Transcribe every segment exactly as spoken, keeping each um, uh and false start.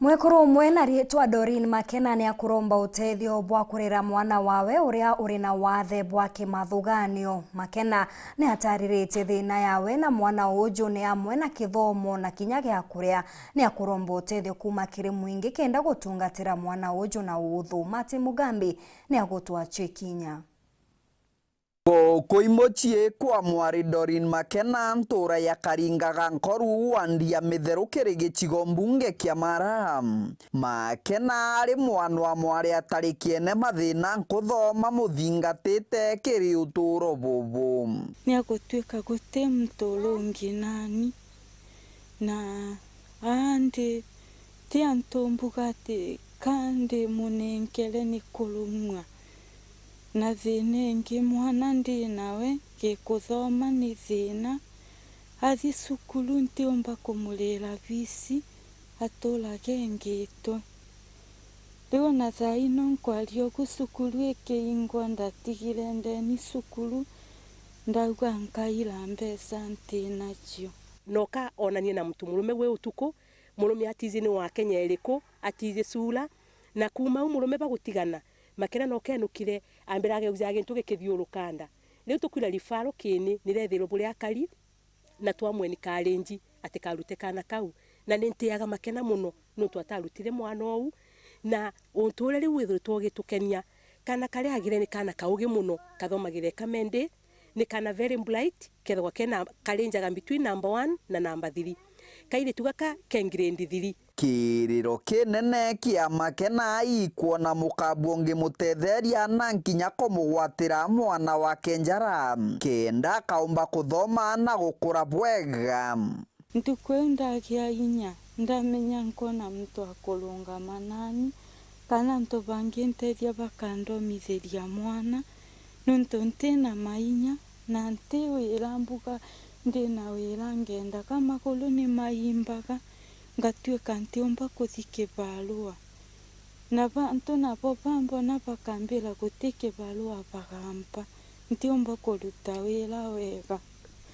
Mwekuru umwe na riitwa Doreen Makena ni akuromba utethio bwa kurera mwana wawe uria uri na wathe bwa kimathuganio. Makena ni atariritie thina yawe na mwana uju ni amwe na kithomo na kinya gia kuria. Ni akuromba utethio kuuma kiri mwingi kenda gutungatira mwana uju na uuthu. Martin Mugambi ni agutwachia kinya. Guku i mucii kwa mwari Doreen Makena, ntuura ya Karingaga Nkoru, wandi ya Mitheru, kiri gicigo mbunge kia Mara. Makena ari mwana wa mwari atarikiene mathina nkuthoma muthingatite kiri utuuro bubu. Ni agutuika guti muntu uri ungi nani, na aa ndi ti antu mbuga ati ka ndimunenkere ni kurumwa. Na thina ingi mwana ndi nawe, gikuthoma ni thina. Athi cukuru ntiumba kumurira bisi, aturage ngitwe. Riu ona thaa ino nkwaria ugu, cukuru ikiingwa, ndatigire ndeni cukuru, ndauga nkaira mbeca nti nacio. Noka onanie na muntu murume gwi utuku, murume atiji ni wa Kenya iriku, atiji sura, na kuuma au murume bagutigana, Makena noka enukire, ambira ageujaga gintu gikithiuruka nda. Riu tukwira referral kini, nirethirwe buri akari, na twamwe encourage atikarute kaana kau. Na ni ntiaga Makena mono, niuntu atarutire mwana uu. Na untu uria riu withiritwe ugitukenia, kaana karia agire ni kaana kaugi mono, kathomagire Kamende, ni kaana very bright, kethagwa kena karinjaga between number one na number three. Kairitu gaka ke grade three. Kiriro kinene kia Makena ikwona mukabu ungimutetheria na nkinya kumugwatira mwana wake njara, kenda akaumba kuthoma na gukura bwega. Ntuku iu ndagia inya, ndamenya nkona muntu akurungama nani, kana antu bangintethia bakandomithiria mwana, niuntu ntina mainya, na nti wira mbuga ndina wira ngendaga, maguru ni maimbaga, ngatuika ntiumba kuthi kibarua. Na bantu nabo bambona bakambira guti kibarua bagampa, ntiumba kuruta wira wega.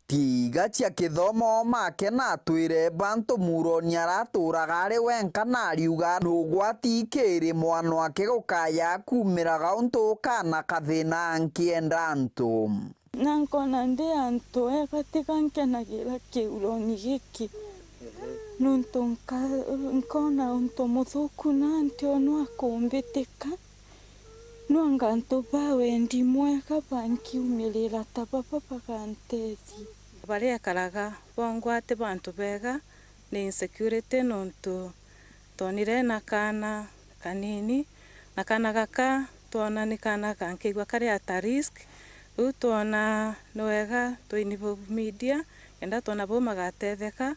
Tiga cia kithomo, Makena atwire bantu Muroni araturaga ari wenka, na ariuga ni ugwati kiri mwana wake gukaya kumiraga untu kaana kathina nkienda antu. Na nkona ndi antu ega, tiga nkenagira kiuroni giki, nontu nka-, nkona untu muthuku na ntionwa kumbitika. Nwanga antu ba wendi mwega bankiumirira ta baba bagantethia. Baria ekaraga bongwa ti bantu bega, ni insecurity, nontu twonire na kaana kanini, na kaana gaka twona ni kaana kankeigua kari at a risk. Riu twona ni wega twi involve media, kenda twona bau magatetheka.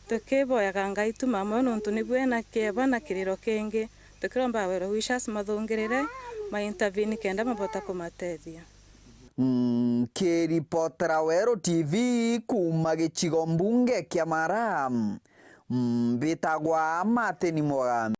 Tukiboyaga Ngai tu mama uyu nontu nibwe ena kieba na kiriro kingi. Tukiromba well wishers mathungirire, ma intervene kenda mabota kumatethia. Nkiripotera Weru T V kuuma gicigo mbunge kia Mara, mbitagwa Martin Mwagambi.